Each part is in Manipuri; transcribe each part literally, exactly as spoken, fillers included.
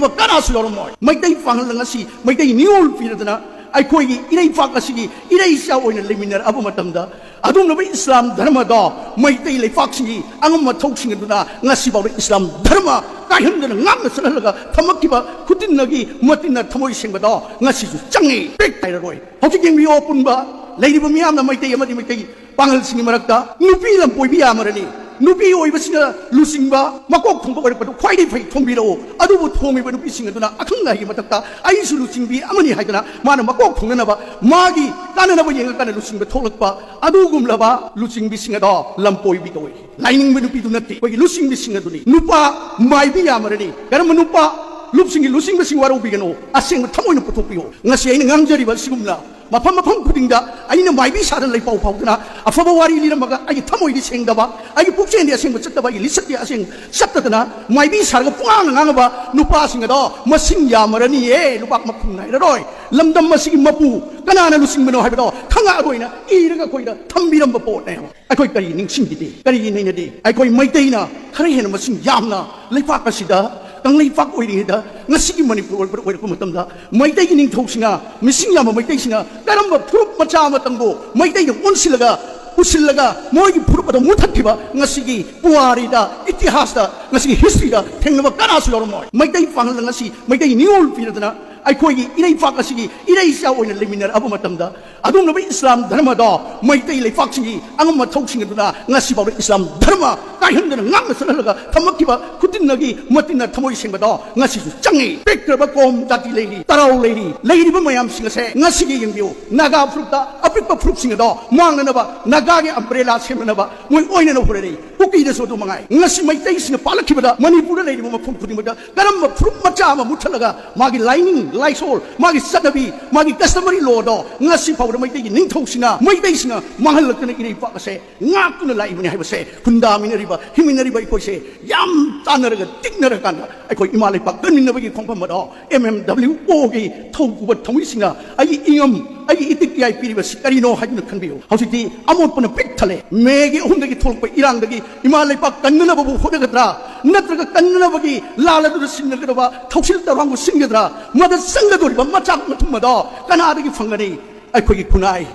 ꯀꯅꯥꯁꯨ ꯌꯥꯎꯔꯝꯃꯣꯏ꯫ ꯃꯩꯇꯩ ꯄꯥꯉꯜꯅ ꯉꯁꯤ ꯃꯩꯇꯩ ꯅꯤꯉꯣꯜ ꯄꯤꯔꯗꯅ ꯑꯩꯈꯣꯏꯒꯤ ꯏꯔꯩꯄꯥꯛ ꯑꯁꯤꯒꯤ ꯏꯔꯩꯆꯥ ꯑꯣꯏꯅ ꯂꯩꯃꯤꯟꯅꯔꯛꯑꯕ ꯃꯇꯝꯗ, ꯑꯗꯨꯒꯨꯝꯂꯕ ꯏꯁꯂꯥꯝ ꯙꯔꯃꯗꯣ ꯃꯩꯇꯩ ꯂꯩꯄꯥꯛꯁꯤꯒꯤ ꯑꯉꯝꯕ ꯊꯧꯁꯤꯡ ꯑꯗꯨꯅ ꯉꯁꯤꯐꯥꯎꯗ ꯏꯁꯂꯥꯝ ꯙꯔꯃ ꯀꯥꯏꯍꯟꯗꯅ ꯉꯥꯛꯅ ꯆꯠꯍꯜꯂꯒ ꯊꯝꯃꯛꯈꯤꯕ ꯈꯨꯇꯤꯟꯅꯒꯤ ꯃꯇꯤꯟꯅ ꯊꯃꯣꯏ ꯁꯦꯡꯕꯗꯣ ꯉꯁꯤꯁꯨ ꯆꯪꯉꯤ꯫ ꯄꯦꯛ ꯍꯥꯏꯔꯔꯣꯏ꯫ ꯍꯧꯖꯤꯛ ꯌꯦꯡꯕꯤꯌꯣ, ꯑꯄꯨꯟꯕ ꯂꯩꯔꯤꯕ ꯃꯤꯌꯥꯝꯅ, ꯃꯩꯇꯩ ꯑꯃꯗꯤ ꯃꯩꯇꯩ ꯄꯥꯉꯜꯁꯤꯡꯒꯤ ꯃꯔꯛꯇ ꯅꯨꯄꯤ ꯂꯝꯄꯣꯏꯕꯤ ꯌꯥꯝꯃꯔꯅꯤ꯫ ꯅꯨꯄꯤ ꯑꯣꯏꯕꯁꯤꯅ ꯂꯨꯆꯤꯡꯕ ꯃꯀꯣꯛ ꯊꯣꯡꯕ ꯑꯣꯏꯔꯛꯄꯗꯨ ꯈ꯭ꯋꯥꯏꯗꯒꯤ ꯐꯩ, ꯊꯣꯡꯕꯤꯔꯛꯑꯣ꯫ ꯑꯗꯨꯕꯨ ꯊꯣꯡꯉꯤꯕ ꯅꯨꯄꯤꯁꯤꯡ ꯑꯗꯨꯅ ꯑꯈꯪ ꯑꯍꯩꯒꯤ ꯃꯊꯛꯇ ꯑꯩꯁꯨ ꯂꯨꯆꯤꯡꯕꯤ ꯑꯃꯅꯤ ꯍꯥꯏꯗꯅ ꯃꯥꯅ ꯃꯀꯣꯛ ꯊꯣꯡꯅꯅꯕ, ꯃꯥꯒꯤ ꯀꯥꯟꯅꯅꯕ ꯌꯦꯡꯉꯀꯥꯟꯗ ꯂꯨꯆꯤꯡꯕ ꯊꯣꯛꯂꯛꯄ, ꯑꯗꯨꯒꯨꯝꯂꯕ ꯂꯨꯆꯤꯡꯕꯤꯁꯤꯡ ꯑꯗꯣ ꯂꯝꯄꯣꯏꯕꯤ ꯀꯧꯏ꯫ ꯂꯥꯏꯅꯤꯡꯕ ꯅꯨꯄꯤꯗꯨ ꯅꯠꯇꯦ, ꯑꯩꯈꯣꯏꯒꯤ ꯂꯨꯆꯤꯡꯕꯤꯁꯤꯡ ꯑꯗꯨꯅꯤ꯫ ꯅꯨꯄꯥ ꯃꯥꯏꯕꯤ ꯌꯥꯝꯃꯔꯅꯤ꯫ ꯀꯔꯝꯕ ꯅꯨꯄꯥ? ꯂꯨꯞꯁꯤꯡꯒꯤ ꯂꯨꯆꯤꯡꯕꯁꯤꯡ ꯋꯥꯔꯧꯕꯤꯒꯅꯨ, ꯑꯁꯦꯡꯕ ꯊꯃꯣꯏꯅ ꯄꯨꯊꯣꯛꯄꯤꯌꯨ꯫ ꯉꯁꯤ ꯑꯩꯅ ꯉꯥꯡꯖꯔꯤꯕ ꯑꯁꯤꯒꯨꯝꯅ ꯃꯐꯝ ꯃꯐꯝ ꯈꯨꯗꯤꯡꯗ ꯑꯩꯅ ꯃꯥꯏꯕꯤ ꯁꯥꯗꯅ ꯂꯩꯄꯥꯎ ꯐꯥꯎꯗꯅ, ꯑꯐꯕ ꯋꯥꯔꯤ ꯂꯤꯔꯝꯃꯒ ꯑꯩꯒꯤ ꯊꯃꯣꯏꯗꯤ ꯁꯦꯡꯗꯕ, ꯑꯩꯒꯤ ꯄꯨꯛꯆꯦꯜꯗꯤ ꯑꯁꯦꯡꯕ ꯆꯠꯇꯕ, ꯑꯩꯒꯤ ꯂꯤꯆꯠꯇꯤ ꯑꯁꯦꯡꯕ ꯆꯠꯇꯗꯅ ꯃꯥꯏꯕꯤ ꯁꯥꯔꯒ ꯄꯨꯡꯉꯥꯡ ꯉꯥꯡꯉꯕ ꯅꯨꯄꯥꯁꯤꯡ ꯑꯗꯣ ꯃꯁꯤꯡ ꯌꯥꯝꯃꯔꯅꯤꯌꯦ, ꯂꯨꯄꯥ ꯃꯈꯨꯝ ꯅꯥꯏꯔꯔꯣꯏ꯫ ꯂꯝꯗꯝ ꯑꯁꯤꯒꯤ ꯃꯄꯨ ꯀꯅꯥꯅ ꯂꯨꯆꯤꯡꯕꯅꯣ ꯍꯥꯏꯕꯗꯣ ꯈꯪꯉꯛꯑꯔꯣꯏꯅ ꯏꯔꯒ ꯑꯩꯈꯣꯏꯗ ꯊꯝꯕꯤꯔꯝꯕ ꯄꯣꯠꯅꯦꯕ꯫ ꯑꯩꯈꯣꯏ ꯀꯔꯤ ꯅꯤꯡꯁꯤꯡꯕꯤꯗꯦ, ꯀꯔꯤ ꯅꯩꯅꯗꯦ? ꯑꯩꯈꯣꯏ ꯃꯩꯇꯩꯅ ꯈꯔ ꯍꯦꯟꯅ ꯃꯁꯤꯡ ꯌꯥꯝꯅ ꯂꯩꯄꯥꯛ ꯑꯁꯤꯗ ꯀꯪꯂꯩꯄꯥꯛ ꯑꯣꯏꯔꯤꯉꯩꯗ, ꯉꯁꯤꯒꯤ ꯃꯅꯤꯄꯨꯔ ꯑꯣꯏꯕ ꯑꯣꯏꯔꯛꯄ ꯃꯇꯝꯗ, ꯃꯩꯇꯩꯒꯤ ꯅꯤꯡꯊꯧꯁꯤꯡꯅ, ꯃꯤꯁꯤꯡ ꯌꯥꯝꯕ ꯃꯩꯇꯩꯁꯤꯡꯅ ꯀꯔꯝꯕ ꯐꯨꯔꯨꯞ ꯃꯆꯥ ꯑꯃꯇꯪꯕꯨ ꯃꯩꯇꯩꯗ ꯑꯣꯟꯁꯤꯜꯂꯒ, ꯄꯨꯁꯤꯜꯂꯒ, ꯃꯣꯏꯒꯤ ꯐꯨꯔꯨꯞ ꯑꯗꯨ ꯃꯨꯊꯠꯈꯤꯕ ꯉꯁꯤꯒꯤ ꯄꯨꯋꯥꯔꯤꯗ, ꯏꯇꯤꯍꯥꯁꯇ, ꯉꯁꯤꯒꯤ ꯍꯤꯁꯇ꯭ꯔꯤꯗ ꯊꯦꯡꯅꯕ ꯀꯅꯥꯁꯨ ꯌꯥꯎꯔꯝꯃꯣꯏ꯫ ꯃꯩꯇꯩ ꯄꯥꯉꯜꯅ ꯉꯁꯤ ꯃꯩꯇꯩ ꯅꯤꯉꯣꯜ ꯄꯤꯔꯗꯅ ꯑꯩꯈꯣꯏꯒꯤ ꯏꯔꯩꯄꯥꯛ ꯑꯁꯤꯒꯤ ꯏꯔꯩꯆꯥ ꯑꯣꯏꯅ ꯂꯩꯃꯤꯟꯅꯔꯛꯑꯕ ꯃꯇꯝꯗ, ꯑꯗꯨꯒꯨꯝꯂꯕ ꯏꯁꯂꯥꯝ ꯙꯔꯃꯗꯣ ꯃꯩꯇꯩ ꯂꯩꯄꯥꯛꯁꯤꯡꯒꯤ ꯑꯉꯝꯕ ꯊꯧꯁꯤꯡ ꯑꯗꯨꯅ ꯉꯁꯤꯐꯥꯎꯗ ꯏꯁꯂꯥꯝ ꯙꯔꯃ ꯀꯥꯏꯍꯟꯗꯅ ꯉꯥꯛꯅ ꯆꯠꯍꯜꯂꯒ ꯊꯝꯃꯛꯈꯤꯕ ꯈꯨꯇꯤꯟꯅꯒꯤ ꯃꯇꯤꯟꯅ ꯊꯃꯣꯏ ꯁꯦꯡꯕꯗꯣ ꯉꯁꯤꯁꯨ ꯆꯪꯉꯤ꯫ ꯄꯤꯛꯈ꯭ꯔꯕ ꯀꯣꯝ ꯖꯥꯇꯤ ꯂꯩꯔꯤ, ꯇꯔꯥꯎ ꯂꯩꯔꯤ, ꯂꯩꯔꯤꯕ ꯃꯌꯥꯝꯁꯤꯡ ꯑꯁꯦ ꯉꯁꯤꯒꯤ ꯌꯦꯡꯕꯤꯌꯨ꯫ ꯅꯥꯒꯥ ꯐꯨꯔꯨꯞꯇ ꯑꯄꯤꯛꯄ ꯐꯨꯔꯨꯞꯁꯤꯡ ꯑꯗꯣ ꯃꯥꯡꯅꯅꯕ, ꯅꯥꯒꯥꯒꯤ ꯑꯝꯕ꯭ꯔꯦꯂꯥ ꯁꯦꯝꯅꯅꯕ ꯃꯣꯏ ꯑꯣꯏꯅꯅ ꯍꯣꯠꯅꯔꯤ꯫ ꯀꯨꯀꯤꯗꯁꯨ ꯑꯗꯨ ꯃꯉꯥꯏ꯫ ꯉꯁꯤ ꯃꯩꯇꯩꯁꯤꯡꯅ ꯄꯥꯜꯂꯛꯈꯤꯕꯗ ꯃꯅꯤꯄꯨꯔꯗ ꯂꯩꯔꯤꯕ ꯃꯐꯝ ꯈꯨꯗꯤꯡꯃꯛꯇ ꯀꯔꯝꯕ ꯐꯨꯔꯨꯞ ꯃꯆꯥ ꯑꯃ ꯃꯨꯠꯊꯠꯂꯒ ꯃꯥꯒꯤ ꯂꯥꯏꯅꯤꯡ, ꯂꯥꯏꯁꯣꯜ, ꯃꯥꯒꯤ ꯆꯠꯅꯕꯤ, ꯃꯥꯒꯤ customary law ꯗꯣ ꯉꯁꯤ ꯐꯥꯎꯕꯗ ꯃꯩꯇꯩꯒꯤ ꯅꯤꯡꯊꯧꯁꯤꯡꯅ ꯃꯩꯇꯩꯁꯤꯡꯅ ꯃꯥꯡꯍꯜꯂꯛꯇꯅ ꯏꯔꯩꯄꯥꯛ ꯑꯁꯦ ꯉꯥꯛꯇꯨꯅ ꯂꯥꯛꯏꯕꯅꯤ ꯍꯥꯏꯕꯁꯦ ꯈꯨꯟꯗꯥꯃꯤꯟꯅꯔꯤꯕ, ꯍꯤꯡꯃꯤꯟꯅꯔꯤꯕ ꯑꯩꯈꯣꯏꯁꯦ ꯌꯥꯝ ꯇꯥꯟꯅꯔꯒ ꯇꯤꯛꯅꯔꯀꯥꯟꯗ ꯑꯩꯈꯣꯏ ꯏꯃꯥ ꯂꯩꯄꯥꯛ ꯀꯟꯃꯤꯟꯅꯕꯒꯤ ꯈꯣꯡꯐꯝ ꯑꯗꯣ M M W O ꯒꯤ ꯊꯧ ꯄꯨꯕ ꯊꯧꯃꯤꯁꯤꯡꯅ ꯑꯩꯒꯤ ꯏꯉꯝ ꯑꯩꯒꯤ ꯏꯇꯤꯛ ꯏꯌꯥꯏ ꯄꯤꯔꯤꯕꯁꯤ ꯀꯔꯤꯅꯣ ꯍꯥꯏꯗꯨꯅ ꯈꯟꯕꯤꯌꯨ꯫ ꯍꯧꯖꯤꯛꯇꯤ ꯑꯃꯣꯠꯄꯅ ꯄꯤꯛ ꯊꯜꯂꯦ꯫ ꯃꯦꯒꯤ ꯑꯍꯨꯝꯗꯒꯤ ꯊꯣꯛꯂꯛꯄ ꯏꯔꯥꯡꯗꯒꯤ ꯏꯃꯥ ꯂꯩꯄꯥꯛ ꯀꯟꯅꯅꯕꯕꯨ ꯍꯣꯠꯅꯒꯗ꯭ꯔꯥ, ꯅꯠꯇ꯭ꯔꯒ ꯀꯟꯅꯅꯕꯒꯤ ꯂꯥꯜ ꯑꯗꯨꯗ ꯁꯤꯟꯅꯒꯗꯕ ꯊꯧꯁꯤꯜ ꯇꯧꯔꯥꯡꯕꯨ ꯁꯤꯟꯒꯗ꯭ꯔꯥ? ꯃꯗ ꯆꯪꯒꯗꯧꯔꯤꯕ ꯃꯆꯥꯛ ꯃꯊꯨꯝ ꯑꯗꯣ ꯀꯅꯥꯗꯒꯤ ꯐꯪꯒꯅꯤ? ꯑꯩꯈꯣꯏꯒꯤ ꯈꯨꯟꯅꯥꯏ,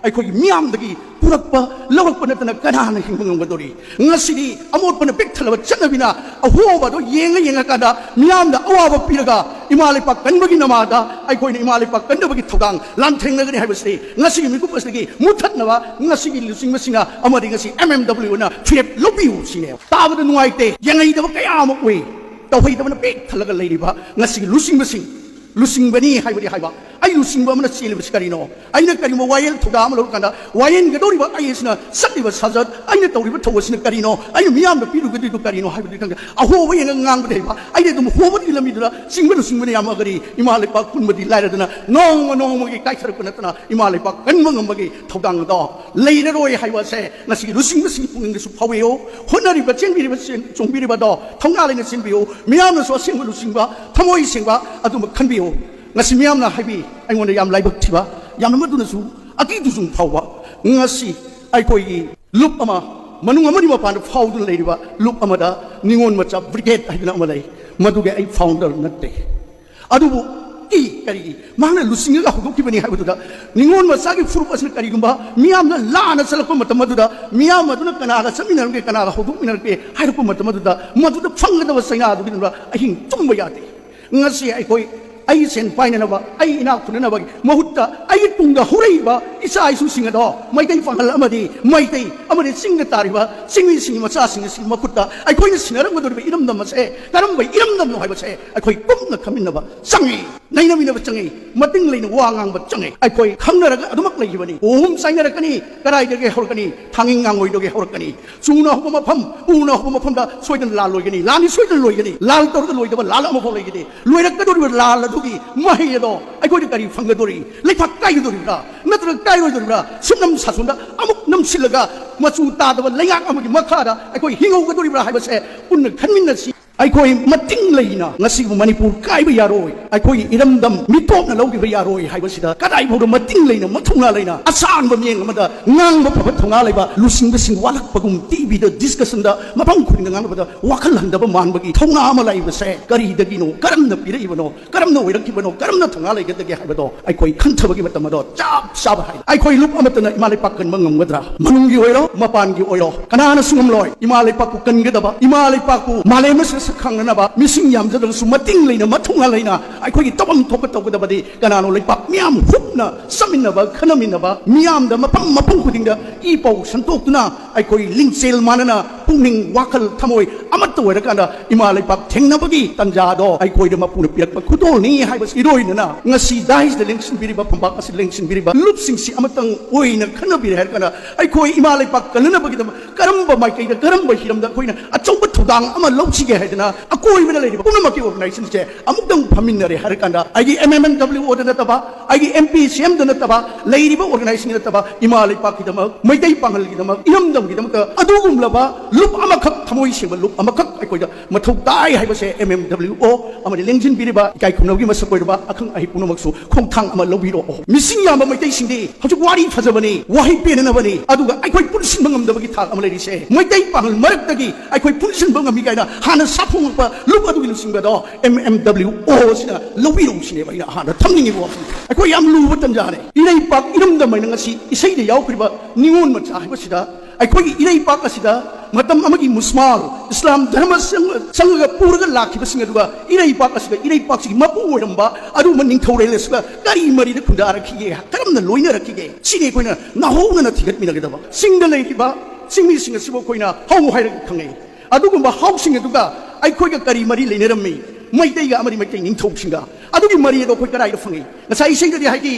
ꯑꯩꯈꯣꯏꯒꯤ ꯃꯤꯌꯥꯝꯗꯒꯤ ꯄꯨꯔꯛꯄ, ꯂꯧꯔꯛꯄ ꯅꯠꯇꯅ ꯀꯅꯥꯅ ꯍꯤꯡꯕ ꯉꯝꯒꯗꯧꯔꯤ? ꯉꯁꯤꯗꯤ ꯑꯃꯣꯠꯄꯅ ꯄꯤꯛ ꯊꯜꯂꯕ ꯆꯠꯅꯕꯤꯅ ꯑꯍꯣꯕ ꯑꯗꯨ ꯌꯦꯡꯉ ꯌꯦꯡꯉꯀꯥꯟꯗ ꯃꯤꯌꯥꯝꯗ ꯑꯋꯥꯕ ꯄꯤꯔꯒ ꯏꯃꯥ ꯂꯩꯄꯥꯛ ꯀꯟꯕꯒꯤ ꯅꯃꯥꯗ ꯑꯩꯈꯣꯏꯅ ꯏꯃꯥ ꯂꯩꯄꯥꯛ ꯀꯟꯅꯕꯒꯤ ꯊꯧꯗꯥꯡ ꯂꯥꯟꯊꯦꯡꯅꯒꯅꯤ ꯍꯥꯏꯕꯁꯤ ꯉꯁꯤꯒꯤ ꯃꯤꯀꯨꯞ ꯑꯁꯤꯗꯒꯤ ꯃꯨꯊꯠꯅꯕ ꯉꯁꯤꯒꯤ ꯂꯨꯆꯤꯡꯕꯁꯤꯡꯅ ꯑꯃꯗꯤ ꯉꯁꯤ ꯑꯦꯝ ꯑꯦꯝ ꯗꯕ꯭ꯂꯤꯎꯅ ꯐꯤꯔꯦꯞ ꯂꯧꯕꯤꯌꯨ ꯁꯤꯅꯦꯕ꯫ ꯇꯥꯕꯗ ꯅꯨꯡꯉꯥꯏꯇꯦ, ꯌꯦꯡꯍꯩꯗꯕ ꯀꯌꯥ ꯑꯃ ꯎꯏ, ꯇꯧꯍꯩꯗꯕꯅ ꯄꯤꯛ ꯊꯜꯂꯒ ꯂꯩꯔꯤꯕ ꯉꯁꯤꯒꯤ ꯂꯨꯆꯤꯡꯕꯁꯤꯡ꯫ ꯂꯨꯆꯤꯡꯕꯅꯤ ꯍꯥꯏꯕꯗꯤ ꯍꯥꯏꯕ, ꯑꯩ ꯂꯨꯆꯤꯡꯕ ꯑꯃꯅ ꯆꯦꯜꯂꯤꯕꯁꯤ ꯀꯔꯤꯅꯣ? ꯑꯩꯅ ꯀꯔꯤꯒꯨꯝꯕ ꯋꯥꯌꯦꯜ ꯊꯧꯗꯥ ꯑꯃ ꯂꯧꯔꯀꯥꯟꯗ ꯋꯥꯌꯦꯜꯒꯗꯧꯔꯤꯕ ꯑꯩ ꯑꯁꯤꯅ ꯆꯠꯂꯤꯕ ꯁꯥꯖꯠ, ꯑꯩꯅ ꯇꯧꯔꯤꯕ ꯊꯧ ꯑꯁꯤꯅ ꯀꯔꯤꯅꯣ? ꯑꯩꯅ ꯃꯤꯌꯥꯝꯗ ꯄꯤꯔꯨꯒꯗꯣꯏꯗꯨ ꯀꯔꯤꯅꯣ ꯍꯥꯏꯕꯗꯨ ꯈꯪꯗꯦ꯫ ꯑꯍꯣꯕ ꯌꯦꯡꯉꯒ ꯉꯥꯡꯕꯗꯤ ꯍꯩꯕ, ꯑꯩꯅ ꯑꯗꯨꯝ ꯍꯣꯕꯒꯤ ꯂꯝꯕꯤꯗꯨꯗ ꯆꯤꯡꯕ ꯂꯨꯆꯤꯡꯕꯅ ꯌꯥꯝꯃꯒꯗꯤ ꯏꯃꯥ ꯂꯩꯄꯥꯛ ꯄꯨꯟꯕꯗꯤ ꯂꯥꯏꯔꯗꯅ ꯅꯣꯡꯃ ꯅꯣꯡꯃꯒꯤ ꯀꯥꯏꯊꯔꯛꯄ ꯅꯠꯇꯅ ꯏꯃꯥ ꯂꯩꯄꯥꯛ ꯀꯟꯕ ꯉꯝꯕꯒꯤ ꯊꯧꯗꯥꯡ ꯑꯗꯣ ꯂꯩꯔꯔꯣꯏ ꯍꯥꯏꯕ ꯑꯁꯦ ꯉꯁꯤꯒꯤ ꯂꯨꯆꯤꯡꯕꯁꯤꯡꯒꯤ ꯄꯨꯛꯅꯤꯡꯗꯁꯨ ꯐꯥꯎꯕꯤꯌꯨ꯫ ꯍꯣꯠꯅꯔꯤꯕ, ꯆꯦꯟꯕꯤꯔꯤꯕ, ꯆꯦꯟ-, ꯆꯣꯡꯕꯤꯔꯤꯕ ꯑꯗꯣ ꯊꯧꯅꯥ ꯂꯩꯅ ꯆꯦꯟꯕꯤꯌꯨ꯫ ꯃꯤꯌꯥꯝꯅꯁꯨ ꯑꯁꯦꯡꯕ ꯂꯨꯆꯤꯡꯕ, ꯊꯃꯣꯏ ꯁꯦꯡꯕ ꯑꯗꯨꯃꯛ ꯈꯟꯕꯤꯌꯨ꯫ ꯉꯁꯤ ꯃꯤꯌꯥꯝꯅ ꯍꯥꯏꯕꯤ, ꯑꯩꯉꯣꯟꯗ ꯌꯥꯝ ꯂꯥꯏꯕꯛ ꯊꯤꯕ, ꯌꯥꯝꯅ ꯃꯗꯨꯅꯁꯨ ꯑꯀꯤ ꯇꯨꯖꯨꯡ ꯐꯥꯎꯕ, ꯉꯁꯤ ꯑꯩꯈꯣꯏꯒꯤ ꯂꯨꯞ ꯑꯃ, ꯃꯅꯨꯡ ꯑꯃꯗꯤ ꯃꯄꯥꯟꯗ ꯐꯥꯎꯗꯨꯅ ꯂꯩꯔꯤꯕ ꯂꯨꯞ ꯑꯃꯗ ꯅꯤꯉꯣꯜ ꯃꯆꯥ ꯕ꯭ꯔꯤꯒꯦꯗ ꯍꯥꯏꯗꯅ ꯑꯃ ꯂꯩ, ꯃꯗꯨꯒꯤ ꯑꯩ ꯐꯥꯎꯟꯗꯔ ꯅꯠꯇꯦ꯫ ꯑꯗꯨꯕꯨ ꯀꯤ ꯀꯔꯤꯒꯤ ꯃꯍꯥꯛꯅ ꯂꯨꯆꯤꯡꯉꯒ ꯍꯧꯗꯣꯛꯈꯤꯕꯅꯤ ꯍꯥꯏꯕꯗꯨꯗ, ꯅꯤꯉꯣꯜ ꯃꯆꯥꯒꯤ ꯐꯨꯔꯨꯞ ꯑꯁꯤꯅ ꯀꯔꯤꯒꯨꯝꯕ ꯃꯤꯌꯥꯝꯅ ꯂꯥꯟꯅ ꯆꯠꯂꯛꯄ ꯃꯇꯝ ꯑꯗꯨꯗ, ꯃꯤꯌꯥꯝ ꯑꯗꯨꯅ ꯀꯅꯥꯒ ꯆꯠꯃꯤꯟꯅꯔꯝꯒꯦ, ꯀꯅꯥꯒ ꯍꯧꯗꯣꯛꯃꯤꯟꯅꯔꯛꯀꯦ ꯍꯥꯏꯔꯛꯄ ꯃꯇꯝ ꯑꯗꯨꯗ, ꯃꯗꯨꯗ ꯐꯪꯒꯗꯕ ꯆꯩꯅꯥ ꯑꯗꯨꯒꯤꯗꯃꯛ ꯑꯍꯤꯡ ꯇꯨꯝꯕ ꯌꯥꯗꯦ꯫ ꯉꯁꯤ ꯑꯩꯈꯣꯏ, ꯑꯩ ꯁꯦꯟ ꯄꯥꯏꯅꯅꯕ, ꯑꯩ ꯏꯅꯥꯛ ꯈꯨꯟꯅꯅꯕꯒꯤ ꯃꯍꯨꯠꯇ, ꯑꯩꯒꯤ ꯇꯨꯡꯗ ꯍꯧꯔꯛꯏꯕ ꯏꯆꯥ ꯏꯁꯨꯁꯤꯡ ꯑꯗꯣ ꯃꯩꯇꯩ ꯄꯥꯉꯜ ꯑꯃꯗꯤ ꯃꯩꯇꯩ ꯑꯃꯗꯤ ꯆꯤꯡꯗ ꯇꯥꯔꯤꯕ ꯆꯤꯡꯃꯤꯁꯤꯡꯒꯤ ꯃꯆꯥꯁꯤꯡ ꯑꯁꯤꯒꯤ ꯃꯈꯨꯠꯇ ꯑꯩꯈꯣꯏꯅ ꯁꯤꯟꯅꯔꯝꯒꯗꯧꯔꯤꯕ ꯏꯔꯝꯗꯝ ꯑꯁꯦ ꯀꯔꯝꯕ ꯏꯔꯝꯗꯝꯅꯣ ꯍꯥꯏꯕꯁꯦ ꯑꯩꯈꯣꯏ ꯀꯨꯞꯅ ꯈꯪꯃꯤꯟꯅꯕ ꯆꯪꯉꯤ, ꯅꯩꯅꯃꯤꯟꯅꯕ ꯆꯪꯉꯤ, ꯃꯇꯤꯡ ꯂꯩꯅ ꯋꯥ ꯉꯥꯡꯕ ꯆꯪꯉꯤ꯫ ꯑꯩꯈꯣꯏ ꯈꯪꯅꯔꯒ ꯑꯗꯨꯃꯛ ꯂꯩꯈꯤꯕꯅꯤ꯫ ꯑꯍꯨꯝ ꯆꯥꯏꯅꯔꯛꯀꯅꯤ, ꯀꯗꯥꯏꯗꯒꯤ ꯍꯧꯔꯛꯀꯅꯤ? ꯊꯥꯡꯉꯤꯡ ꯉꯥꯡꯉꯣꯏꯗꯒꯤ ꯍꯧꯔꯛꯀꯅꯤ꯫ ꯆꯨꯅ ꯍꯧꯕ ꯃꯐꯝ, ꯎꯅ ꯍꯧꯕ ꯃꯐꯝꯗ ꯁꯣꯏꯗꯅ ꯂꯥꯜ ꯂꯣꯏꯒꯅꯤ꯫ ꯂꯥꯟꯗꯤ ꯁꯣꯏꯗꯅ ꯂꯣꯏꯒꯅꯤ꯫ ꯂꯥꯜ ꯇꯧꯔꯒ ꯂꯣꯏꯗꯕ ꯂꯥꯜ ꯑꯃꯐꯥꯎ ꯂꯩꯒꯅꯤ꯫ ꯂꯣꯏꯔꯛꯀꯗꯧꯔꯤꯕ ꯂꯥꯜ ꯑꯗꯨꯒꯤ ꯃꯍꯩ ꯑꯗꯣ ꯑꯩꯈꯣꯏꯗ ꯀꯔꯤ ꯐꯪꯒꯗꯧꯔꯤ? ꯂꯩꯕꯥꯛ ꯀꯥꯏꯒꯗꯧꯔꯤꯕ꯭ꯔꯥ? ꯅꯠꯇ꯭ꯔꯒ ꯀꯥꯏꯔꯣꯏꯗꯧꯔꯤꯕ꯭ꯔꯥ? ꯁꯨꯞꯅꯝ ꯁꯥꯁꯣꯟꯗ ꯑꯃꯨꯛ ꯅꯝꯁꯤꯜꯂꯒ ꯃꯆꯨ ꯇꯥꯗꯕ ꯂꯩꯉꯥꯛ ꯑꯃꯒꯤ ꯃꯈꯥꯗ ꯑꯩꯈꯣꯏ ꯍꯤꯡꯍꯧꯒꯗꯧꯔꯤꯕ꯭ꯔꯥ ꯍꯥꯏꯕꯁꯦ ꯄꯨꯟꯅ ꯈꯟꯃꯤꯟꯅꯁꯤ꯫ ꯑꯩꯈꯣꯏ ꯃꯇꯤꯡ ꯂꯩꯅ ꯉꯁꯤꯕꯨ ꯃꯅꯤꯄꯨꯔ ꯀꯥꯏꯕ ꯌꯥꯔꯣꯏ, ꯑꯩꯈꯣꯏꯒꯤ ꯏꯔꯝꯗꯝ ꯃꯤꯇꯣꯞꯅ ꯂꯧꯈꯤꯕ ꯌꯥꯔꯣꯏ ꯍꯥꯏꯕꯁꯤꯗ ꯀꯗꯥꯏꯐꯥꯎꯗ ꯃꯇꯤꯡ ꯂꯩꯅ, ꯃꯊꯧꯅꯥ ꯂꯩꯅ, ꯑꯁꯥꯟꯕ ꯃꯤꯠꯌꯦꯡ ꯑꯃꯗ ꯉꯥꯡꯕ ꯐꯕ ꯊꯧꯅꯥ ꯂꯩꯕ ꯂꯨꯆꯤꯡꯕꯁꯤꯡ ꯋꯥꯠꯂꯛꯄꯒꯨꯝ, ꯇꯤꯚꯤꯗ ꯗꯤꯁꯀꯁꯟꯗ ꯃꯐꯝ ꯈꯨꯗꯤꯡꯗ ꯉꯥꯡꯅꯕꯗ ꯋꯥꯈꯜ ꯍꯟꯊꯕ ꯃꯥꯟꯕꯒꯤ ꯊꯧꯅꯥ ꯑꯃ ꯂꯩꯕꯁꯦ ꯀꯔꯤꯗꯒꯤꯅꯣ, ꯀꯔꯝꯅ ꯄꯤꯔꯛꯏꯕꯅꯣ, ꯀꯔꯝꯅ ꯑꯣꯏꯔꯛꯈꯤꯕꯅꯣ, ꯀꯔꯝꯅ ꯊꯧꯅꯥ ꯂꯩꯒꯗꯒꯦ ꯍꯥꯏꯕꯗꯣ ꯑꯩꯈꯣꯏ ꯈꯟꯊꯕꯒꯤ ꯃꯇꯝ ꯑꯗꯣ ꯆꯞ ꯆꯥꯕ ꯍꯥꯏ꯫ ꯑꯩꯈꯣꯏ ꯂꯨꯞ ꯑꯃꯠꯇꯅ ꯏꯃꯥ ꯂꯩꯄꯥꯛ ꯀꯟꯕ ꯉꯝꯒꯗ꯭ꯔꯥ? ꯃꯅꯨꯡꯒꯤ ꯑꯣꯏꯔꯣ, ꯃꯄꯥꯟꯒꯤ ꯑꯣꯏꯔꯣ, ꯀꯅꯥꯅꯁꯨ ꯉꯝꯂꯣꯏ꯫ ꯏꯃꯥ ꯂꯩꯄꯥꯛꯄꯨ ꯀꯟꯒꯗꯕ, ꯏꯃꯥ ꯂꯩꯄꯥꯛꯄꯨ ꯃꯥꯂꯦꯝ ꯑꯁꯤꯗ ꯁꯛ ꯈꯪꯅꯅꯕ ꯃꯤꯁꯤꯡ ꯌꯥꯝꯖꯗ꯭ꯔꯁꯨ ꯃꯇꯤꯡ ꯂꯩꯅ, ꯃꯊꯧꯅꯥ ꯂꯩꯅ ꯑꯩꯈꯣꯏꯒꯤ ꯇꯧꯐꯝ ꯊꯣꯛꯄ ꯇꯧꯒꯗꯕꯗꯤ ꯀꯅꯥꯅꯣ? ꯂꯩꯄꯥꯛ ꯃꯤꯌꯥꯝ ꯍꯨꯞꯅ ꯆꯠꯃꯤꯟꯅꯕ, ꯈꯟꯅꯃꯤꯟꯅꯕ, ꯃꯤꯌꯥꯝꯗ ꯃꯐꯝ ꯃꯐꯝ ꯈꯨꯗꯤꯡꯗ ꯏ ꯄꯥꯎ ꯁꯟꯗꯣꯛꯇꯨꯅ ꯑꯩꯈꯣꯏ ꯂꯤꯡꯖꯦꯜ ꯃꯥꯟꯅꯅ ꯄꯨꯛꯅꯤꯡ, ꯋꯥꯈꯜ, ꯊꯃꯣꯏ ꯑꯃꯠꯇ ꯑꯣꯏꯔꯀꯥꯟꯗ ꯏꯃꯥ ꯂꯩꯄꯥꯛ ꯊꯦꯡꯅꯕꯒꯤ ꯇꯥꯟꯖꯥꯗꯣ ꯑꯩꯈꯣꯏꯗ ꯃꯄꯨꯅ ꯄꯤꯔꯛꯄ ꯈꯨꯗꯣꯜꯅꯤ ꯍꯥꯏꯕꯁꯤ ꯏꯔꯣꯏꯅꯅ ꯉꯁꯤ ꯗꯥꯏꯁꯇ ꯂꯦꯡꯁꯤꯟꯕꯤꯔꯤꯕ, ꯐꯝꯄꯥꯛ ꯑꯁꯤꯗ ꯂꯦꯡꯁꯤꯟꯕꯤꯔꯤꯕ ꯂꯨꯞꯁꯤꯡꯁꯤ ꯑꯃꯇꯪ ꯑꯣꯏꯅ ꯈꯟꯅꯕꯤꯔꯦ ꯍꯥꯏꯔꯀꯥꯟꯗ ꯑꯩꯈꯣꯏ ꯏꯃꯥ ꯂꯩꯄꯥꯛ ꯀꯟꯅꯅꯕꯒꯤꯗꯃꯛ ꯀꯔꯝꯕ ꯃꯥꯏꯀꯩꯗ, ꯀꯔꯝꯕ ꯍꯤꯔꯝꯗ ꯑꯩꯈꯣꯏꯅ ꯑꯆꯧꯕ ꯊꯧꯗꯥꯡ ꯑꯃ ꯂꯧꯁꯤꯒꯦ ꯍꯥꯏꯗꯅ ꯑꯀꯣꯏꯕꯗ ꯂꯩꯔꯤꯕ ꯄꯨꯝꯅꯃꯛꯀꯤ ꯑꯣꯔꯒꯅꯥꯏꯖꯦꯁꯟꯁꯦ ꯑꯃꯨꯛꯇꯪ ꯐꯝꯃꯤꯟꯅꯔꯦ ꯍꯥꯏꯔꯀꯥꯟꯗ ꯑꯩꯒꯤ ꯑꯦꯝ ꯑꯦꯝ ꯑꯦꯟ ꯗꯕ꯭ꯂꯤꯎ ꯑꯣꯗ ꯅꯠꯇꯕ, ꯑꯩꯒꯤ ꯑꯦꯝ ꯄꯤ ꯁꯤ ꯑꯦꯝꯗ ꯅꯠꯇꯕ, ꯂꯩꯔꯤꯕ ꯑꯣꯔꯒꯅꯥꯏꯖꯦꯁꯟꯒꯤ ꯅꯠꯇꯕ, ꯏꯃꯥ ꯂꯩꯄꯥꯛꯀꯤꯗꯃꯛ, ꯃꯩꯇꯩ ꯄꯥꯉꯜꯒꯤꯗꯃꯛ, ꯏꯔꯝꯗꯝꯒꯤꯗꯃꯛꯇ ꯑꯗꯨꯒꯨꯝꯂꯕ ꯂꯨꯞ ꯑꯃꯈꯛ, ꯊꯃꯣꯏ ꯁꯦꯡꯕ ꯂꯨꯞ ꯑꯃꯈꯛ ꯑꯩꯈꯣꯏꯗ ꯃꯊꯧ ꯇꯥꯏ ꯍꯥꯏꯕꯁꯦ ꯑꯦꯝ ꯑꯦꯝ ꯗꯕ꯭ꯂꯤꯎ ꯑꯣ ꯑꯃꯗꯤ ꯂꯦꯡꯁꯤꯟꯕꯤꯔꯤꯕ ꯏꯀꯥꯏ ꯈꯨꯝꯅꯕꯒꯤ ꯃꯁꯛ ꯑꯣꯏꯔꯕ ꯑꯈꯪ ꯑꯍꯩ ꯄꯨꯝꯅꯃꯛꯁꯨ ꯈꯣꯡꯊꯥꯡ ꯑꯃ ꯂꯧꯕꯤꯔꯛꯑꯣ꯫ ꯃꯤꯁꯤꯡ ꯌꯥꯝꯕ ꯃꯩꯇꯩꯁꯤꯡꯗꯤ ꯍꯧꯖꯤꯛ ꯋꯥꯔꯤ ꯐꯖꯕꯅꯤ, ꯋꯥꯍꯩ ꯄꯦꯟꯅꯅꯕꯅꯤ, ꯑꯗꯨꯒ ꯑꯩꯈꯣꯏ ꯄꯨꯟꯁꯤꯟꯕ ꯉꯝꯗꯕꯒꯤ ꯊꯥꯛ ꯑꯃ ꯂꯩꯔꯤꯁꯦ꯫ ꯃꯩꯇꯩ ꯄꯥꯉꯜ ꯃꯔꯛꯇꯒꯤ ꯑꯩꯈꯣꯏ ꯄꯨꯟꯁꯤꯟꯕ ꯉꯝꯃꯤ ꯀꯥꯏꯅ ꯍꯥꯟꯅ ꯁꯥꯐꯣꯡꯂꯛꯄ ꯂꯨꯞ ꯑꯗꯨꯒꯤ ꯂꯨꯆꯤꯡꯕꯗꯣ ꯑꯦꯝ ꯑꯦꯝ ꯗꯕ꯭ꯂꯤꯎ ꯑꯣ ꯑꯁꯤꯅ ꯂꯧꯕꯤꯔꯛꯎ ꯁꯤꯅꯦꯕ ꯑꯩꯅ ꯍꯥꯟꯅ ꯊꯝꯅꯤꯡꯉꯤꯕ ꯋꯥꯐꯝ꯫ ꯑꯩꯈꯣꯏ ꯌꯥꯝ ꯂꯨꯕ ꯇꯟꯖꯥꯅꯦ꯫ ꯏꯔꯩꯄꯥꯛ ꯏꯔꯝꯗꯝ ꯍꯥꯏꯅ ꯉꯁꯤ ꯏꯁꯩꯗ ꯌꯥꯎꯈ꯭ꯔꯤꯕ ꯅꯤꯉꯣꯜ ꯃꯆꯥ ꯍꯥꯏꯕꯁꯤꯗ ꯑꯩꯈꯣꯏꯒꯤ ꯏꯔꯩꯄꯥꯛ ꯑꯁꯤꯗ ꯃꯇꯝ ꯑꯃꯒꯤ ꯃꯨꯁꯃꯥꯜ ꯏꯁꯂꯥꯝ ꯙꯔꯃ ꯆꯪ-, ꯆꯪꯉꯒ ꯄꯨꯔꯒ ꯂꯥꯛꯈꯤꯕꯁꯤꯡ ꯑꯗꯨꯒ ꯏꯔꯩꯄꯥꯛ ꯑꯁꯤꯗ ꯏꯔꯩꯄꯥꯛꯁꯤꯒꯤ ꯃꯄꯨ ꯑꯣꯏꯔꯝꯕ ꯑꯗꯨꯒꯨꯝꯕ ꯅꯤꯡꯊꯧꯔꯦꯜ ꯑꯁꯤꯒ ꯀꯔꯤ ꯃꯔꯤꯗ ꯈꯨꯟꯗꯥꯔꯛꯈꯤꯒꯦ, ꯀꯔꯝꯅ ꯂꯣꯏꯅꯔꯛꯈꯤꯒꯦ, ꯁꯤꯅꯤ ꯑꯩꯈꯣꯏꯅ ꯅꯧꯍꯧꯅꯅ ꯊꯤꯒꯠꯃꯤꯟꯅꯒꯗꯕ꯫ ꯆꯤꯡꯗ ꯂꯩꯔꯤꯕ ꯆꯤꯡꯃꯤꯁꯤꯡ ꯑꯁꯤꯕꯨ ꯑꯩꯈꯣꯏꯅ ꯍꯧ ꯍꯥꯏꯔꯒ ꯈꯪꯅꯩ꯫ ꯑꯗꯨꯒꯨꯝꯕ ꯍꯧꯁꯤꯡ ꯑꯗꯨꯒ ꯑꯩꯈꯣꯏꯒ ꯀꯔꯤ ꯃꯔꯤ ꯂꯩꯅꯔꯝꯃꯤ? ꯃꯩꯇꯩꯒ ꯑꯃꯗꯤ ꯃꯩꯇꯩ ꯅꯤꯡꯊꯧꯁꯤꯡꯒ꯫ ꯑꯗꯨꯒꯤ ꯃꯔꯤ ꯑꯗꯣ ꯑꯩꯈꯣꯏ ꯀꯗꯥꯏꯗ ꯐꯪꯉꯤ? ꯉꯁꯥꯏ ꯏꯁꯩꯗꯗꯤ ꯍꯥꯏꯈꯤ,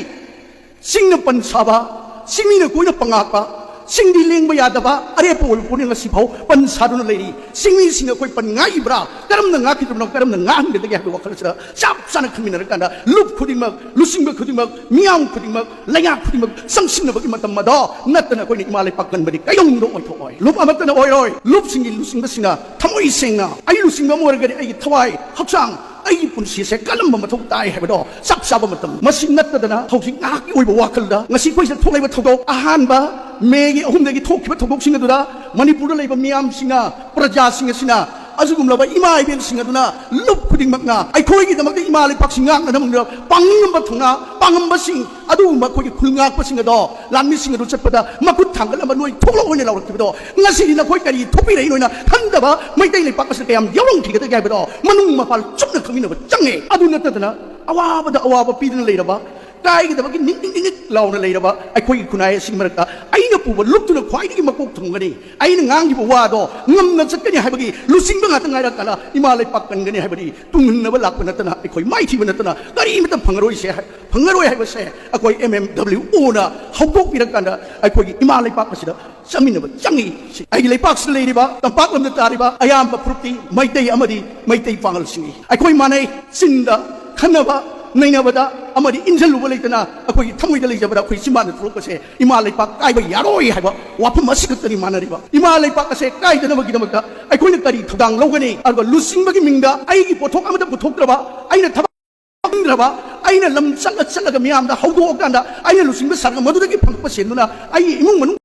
ꯆꯤꯡꯅ ꯄꯟ ꯁꯥꯕ, ꯆꯤꯡꯃꯤꯅ ꯀꯣꯏꯅ ꯄꯉꯥꯛꯄ, ꯆꯤꯡꯗꯤ ꯂꯦꯡꯕ ꯌꯥꯗꯕ ꯑꯔꯦꯞꯄ ꯑꯣꯏꯕ ꯄꯣꯠꯅꯤ꯫ ꯉꯁꯤꯐꯥꯎ ꯄꯟ ꯁꯥꯗꯨꯅ ꯂꯩꯔꯤ꯫ ꯆꯤꯡꯃꯤꯁꯤꯡ ꯑꯩꯈꯣꯏ ꯄꯟ ꯉꯥꯛꯏꯕ꯭ꯔꯥ? ꯀꯔꯝꯅ ꯉꯥꯛꯈꯤꯗ꯭ꯔꯕꯅꯣ? ꯀꯔꯝꯅ ꯉꯥꯛꯍꯟꯒꯗꯒꯦ ꯍꯥꯏꯕꯒꯤ ꯋꯥꯈꯜ ꯑꯁꯤꯗ ꯆꯞ ꯆꯥꯅ ꯈꯟꯃꯤꯟꯅꯔꯀꯥꯟꯗ, ꯂꯨꯞ ꯈꯨꯗꯤꯡꯃꯛ, ꯂꯨꯆꯤꯡꯕ ꯈꯨꯗꯤꯡꯃꯛ, ꯃꯤꯌꯥꯝ ꯈꯨꯗꯤꯡꯃꯛ, ꯂꯩꯉꯥꯛ ꯈꯨꯗꯤꯡꯃꯛ ꯆꯪꯁꯤꯟꯅꯕꯒꯤ ꯃꯇꯝ ꯑꯗꯣ ꯅꯠꯇꯅ ꯑꯩꯈꯣꯏꯅ ꯏꯃꯥ ꯂꯩꯄꯥꯛ ꯀꯟꯕꯗꯤ ꯀꯩꯗꯧꯅꯨꯡꯗ ꯑꯣꯏꯊꯣꯛꯑꯣꯏ꯫ ꯂꯨꯞ ꯑꯃꯠꯇꯅ ꯑꯣꯏꯔꯣꯏ꯫ ꯂꯨꯞꯁꯤꯡꯒꯤ ꯂꯨꯆꯤꯡꯕꯁꯤꯡꯅ ꯊꯃꯣꯏ ꯁꯦꯡꯅ, "ꯑꯩ ꯂꯨꯆꯤꯡꯕ ꯑꯃ ꯑꯣꯏꯔꯒꯗꯤ ꯑꯩꯒꯤ ꯊꯋꯥꯏ, ꯍꯛꯆꯥꯡ, ꯑꯩꯒꯤ ꯄꯨꯟꯁꯤꯁꯦ ꯀꯜꯂꯝꯕ ꯃꯊꯧ ꯇꯥꯏ" ꯍꯥꯏꯕꯗꯣ ꯆꯞ ꯆꯥꯕ ꯃꯇꯝ꯫ ꯃꯁꯤ ꯅꯠꯇꯗꯅ ꯍꯧꯖꯤꯛ ꯉꯥꯏꯍꯥꯛꯀꯤ ꯑꯣꯏꯕ ꯋꯥꯈꯜꯗ ꯉꯁꯤ ꯑꯩꯈꯣꯏꯁꯤꯗ ꯊꯣꯛꯂꯛꯏꯕ ꯊꯧꯗꯣꯛ, ꯑꯍꯥꯟꯕ ꯃꯦꯒꯤ ꯑꯍꯨꯝꯗꯒꯤ ꯊꯣꯛꯈꯤꯕ ꯊꯧꯗꯣꯛꯁꯤꯡ ꯑꯗꯨꯗ ꯃꯅꯤꯄꯨꯔꯗ ꯂꯩꯕ ꯃꯤꯌꯥꯝꯁꯤꯡꯅ, ꯄ꯭ꯔꯖꯥꯁꯤꯡ ꯑꯁꯤꯅ, ꯑꯗꯨꯒꯨꯝꯂꯕ ꯏꯃꯥ ꯏꯕꯦꯜꯁꯤꯡ ꯑꯗꯨꯅ, ꯂꯨꯞ ꯈꯨꯗꯤꯡꯃꯛꯅ ꯑꯩꯈꯣꯏꯒꯤꯗꯃꯛꯇ ꯏꯃꯥ ꯂꯩꯄꯥꯛꯁꯤ ꯉꯥꯛꯅꯅꯕ ꯄꯥꯡꯉꯝꯕ ꯊꯧꯅꯥ, ꯄꯥꯡꯉꯝꯕꯁꯤꯡ, ꯑꯗꯨꯒꯨꯝꯕ ꯑꯩꯈꯣꯏꯒꯤ ꯈꯨꯜ ꯉꯥꯛꯄꯁꯤꯡ ꯑꯗꯣ, ꯂꯥꯟꯃꯤꯁꯤꯡ ꯑꯗꯨ ꯆꯠꯄꯗ ꯃꯈꯨꯠ ꯊꯥꯡꯒꯠꯂꯝꯕ ꯅꯣꯏ ꯊꯣꯛꯂꯛꯑꯣ ꯍꯥꯏꯅ ꯂꯥꯎꯔꯛꯈꯤꯕꯗꯣ, ꯉꯁꯤꯗꯤ ꯅꯈꯣꯏ ꯀꯔꯤ ꯊꯣꯛꯄꯤꯔꯛꯏꯅꯣ ꯍꯥꯏꯅ ꯈꯟꯗꯕ ꯃꯩꯇꯩ ꯂꯩꯄꯥꯛ ꯑꯁꯤꯗ ꯀꯌꯥꯝ ꯌꯥꯎꯔꯝꯈꯤꯒꯗꯒꯦ ꯍꯥꯏꯕꯗꯣ ꯃꯅꯨꯡ ꯃꯄꯥꯟ ꯆꯨꯞꯅ ꯈꯪꯃꯤꯟꯅꯕ ꯆꯪꯉꯦ꯫ ꯑꯗꯨ ꯅꯠꯇꯗꯅ ꯑꯋꯥꯕꯗ ꯑꯋꯥꯕ ꯄꯤꯗꯨꯅ ꯂꯩꯔꯕ, ꯀꯥꯏꯒꯗꯕꯒꯤ ꯅꯤꯛ ꯅꯤꯛ ꯅꯤꯛ ꯅꯤꯛ ꯂꯥꯎꯅ ꯂꯩꯔꯕ ꯑꯩꯈꯣꯏꯒꯤ ꯈꯨꯟꯅꯥꯏ ꯑꯁꯤꯒꯤ ꯃꯔꯛꯇ ꯑꯩꯅ ꯄꯨꯕ ꯂꯨꯞꯇꯨꯅ ꯈ꯭ꯋꯥꯏꯗꯒꯤ ꯃꯀꯣꯛ ꯊꯣꯡꯒꯅꯤ꯫ ꯑꯩꯅ ꯉꯥꯡꯈꯤꯕ ꯋꯥꯗꯣ ꯉꯝꯅ ꯆꯠꯀꯅꯤ ꯍꯥꯏꯕꯒꯤ ꯂꯨꯆꯤꯡꯕ ꯉꯥꯛꯇ ꯉꯥꯏꯔꯀꯥꯟꯗ ꯏꯃꯥ ꯂꯩꯄꯥꯛ ꯀꯟꯒꯅꯤ ꯍꯥꯏꯕꯗꯤ ꯇꯨꯡꯍꯟꯅꯕ ꯂꯥꯛꯄ ꯅꯠꯇꯅ, ꯑꯩꯈꯣꯏ ꯃꯥꯏꯊꯤꯕ ꯅꯠꯇꯅ ꯀꯔꯤꯃꯇ ꯐꯪꯉꯔꯣꯏꯁꯦ ꯍꯥꯏ-, ꯐꯪꯉꯔꯣꯏ ꯍꯥꯏꯕꯁꯦ ꯑꯩꯈꯣꯏ ꯑꯦꯝ ꯑꯦꯝ ꯗꯕ꯭ꯂꯤꯎ ꯑꯣꯅ ꯍꯧꯗꯣꯛꯄꯤꯔꯀꯥꯟꯗ ꯑꯩꯈꯣꯏꯒꯤ ꯏꯃꯥ ꯂꯩꯄꯥꯛ ꯑꯁꯤꯗ ꯆꯠꯃꯤꯟꯅꯕ ꯆꯪꯉꯤ꯫ ꯑꯩꯒꯤ ꯂꯩꯄꯥꯛꯁꯤꯗ ꯂꯩꯔꯤꯕ, ꯇꯝꯄꯥꯛ ꯂꯝꯗ ꯇꯥꯔꯤꯕ ꯑꯌꯥꯝꯕ ꯐꯨꯔꯨꯞꯇꯤ ꯃꯩꯇꯩ ꯑꯃꯗꯤ ꯃꯩꯇꯩ ꯄꯥꯉꯜꯁꯤꯡꯅꯤ꯫ ꯑꯩꯈꯣꯏ ꯃꯥꯟꯅꯩ꯫ ꯆꯤꯟꯗ ꯈꯟꯅꯕ ꯅꯩꯅꯕꯗ ꯑꯃꯗꯤ ꯏꯟꯁꯤꯜꯂꯨꯕ ꯂꯩꯇꯅ ꯑꯩꯈꯣꯏꯒꯤ ꯊꯃꯣꯏꯗ ꯂꯩꯖꯕꯗ ꯑꯩꯈꯣꯏ ꯆꯤꯟꯕꯥꯟꯗ ꯊꯣꯛꯂꯛꯄꯁꯦ ꯏꯃꯥ ꯂꯩꯄꯥꯛ ꯀꯥꯏꯕ ꯌꯥꯔꯣꯏ ꯍꯥꯏꯕ ꯋꯥꯐꯝ ꯑꯁꯤꯈꯛꯇꯅꯤ ꯃꯥꯟꯅꯔꯤꯕ꯫ ꯏꯃꯥ ꯂꯩꯄꯥꯛ ꯑꯁꯦ ꯀꯥꯏꯗꯅꯕꯒꯤꯗꯃꯛꯇ ꯑꯩꯈꯣꯏꯅ ꯀꯔꯤ ꯊꯧꯗꯥꯡ ꯂꯧꯒꯅꯤ? ꯑꯗꯨꯒ ꯂꯨꯆꯤꯡꯕꯒꯤ ꯃꯤꯡꯗ ꯑꯩꯒꯤ ꯄꯣꯠꯊꯣꯛ ꯑꯃꯠꯇ ꯄꯨꯊꯣꯛꯇ꯭ꯔꯕ, ꯑꯩꯅ ꯊꯕꯛ ꯐꯪꯗ꯭ꯔꯕ, ꯑꯩꯅ ꯂꯝ ꯆꯠꯂ ꯆꯠꯂꯒ ꯃꯤꯌꯥꯝꯗ ꯍꯧꯗꯣꯛꯑꯀꯥꯟꯗ ꯑꯩꯅ ꯂꯨꯆꯤꯡꯕ ꯁꯥꯔꯒ ꯃꯗꯨꯗꯒꯤ ꯐꯪꯉꯛꯄ ꯁꯦꯟꯗꯨꯅ ꯑꯩꯒꯤ ꯏꯃꯨꯡ ꯃꯅꯨꯡ